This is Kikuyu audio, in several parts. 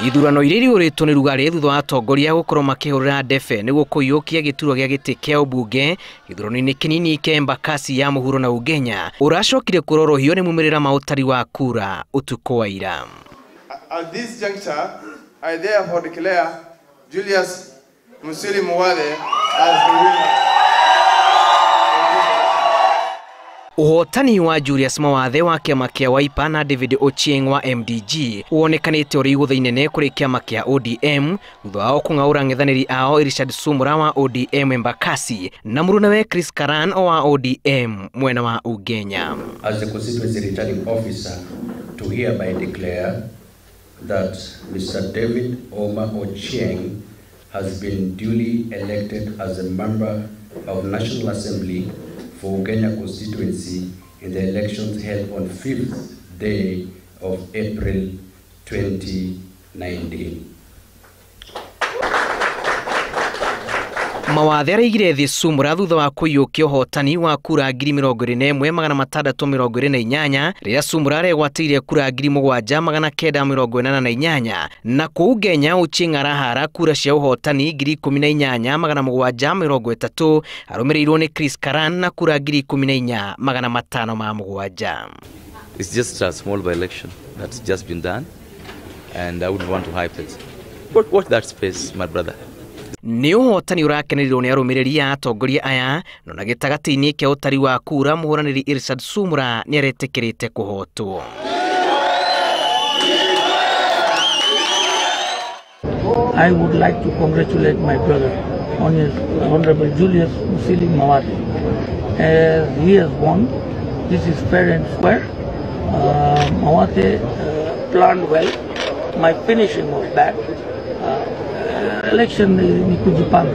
Ithurano iria irihũrĩtwo nĩ rugarĩ thutha wa atongoria gũkorwo makĩhũrĩra ndebe nĩguo kũiyũkia gĩturwa gĩa gĩtĩ kĩa ũmbunge gĩthurano-inĩ kĩnini kĩa Embakasi ya mũhuro na Ugenya ũracokire kũrorohio nĩ mumĩrĩra ma ũtari wa kura ũtukũ wa ira. At this juncture, I therefore declare Julius Musili Muwathe as the winner. Ũhotani wa Julius Mawathe wa kĩama kĩa Wiper na David Ochieng wa MDG wonekanĩte ũrĩ igũtha inene kũrĩ kĩama kĩa ODM thutha wao kũng'aũra ng'ethanĩri ao Richard Sumura wa ODM Embakasi na mũrunawe Chris Karan wa ODM mwena wa Ugenya. As the constituency returning officer, to hereby declare that Mr. David Omar Ochieng has been duly elected as a member of National Assembly for Ugenya constituency in the elections held on 5th day of April 2019. Mawathe araigire thĩ Sumura thutha wa kũiyũkia ũhotani wa kura 21,628 rĩrĩa Sumura aregwatĩire kura 7,988 na kũu Ugenya Ochieng arahara kura cia ũhotani 18,730 arũmĩrĩirwo nĩ Chris Karan na kura 14,507. It's just a small by-election that's just been done and I wouldn't want to hype it. Watch that space, my brother. Nĩ ũhotani ũrakenereirwo nĩ arũmĩrĩri a atongoria aya no na gĩtagatĩ-inĩ kĩa ũtari wa kura mũhũranĩri Richard Sumura nĩaretĩkĩrĩte kũhotwo. I would like to congratulate my brother, Honorable Julius Musili Mawathe, as he has won. This is fair and square. Mawathe planned well. My finishing was bad. Election ni kujipanga.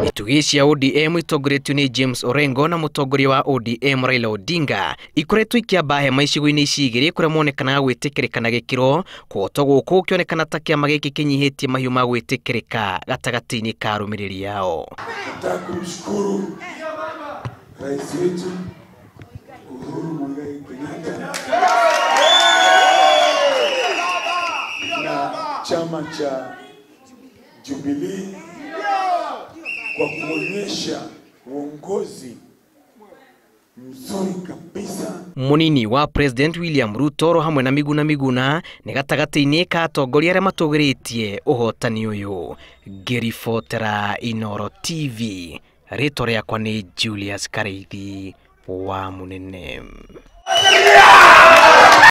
Itugĩ cia ODM itongoretio nĩ James Orengo na mũtongoria wa ODM Raila Odinga ikoretwo ikĩamba hema icigo-inĩ ici igĩrĩ kũrĩa monekanaga gwĩtĩkĩrĩka na gĩkĩro kũhotwo gũkũ gũkĩonekana ta kĩama gĩkĩ kĩnyihĩtie mahiũ ma gwĩtĩkĩrĩka gatagatĩ-inĩ ka arũmĩrĩri ao. Nataka kumshukuru rais wetu Uhuru Muigai Kenyatta na chama cha Jubilee kwa kuonyesha uongozi mzuri kabisa. Munini wa President William Ruto ro hamwe na Miguna Miguna nĩ gatagatĩ-inĩ ka atongoria arĩa matũgĩrĩtie ũhotani ũyũ. Ngĩribotera Inooro TV, rĩtwa rĩakwa nĩ Julius Kareithi wa Munene.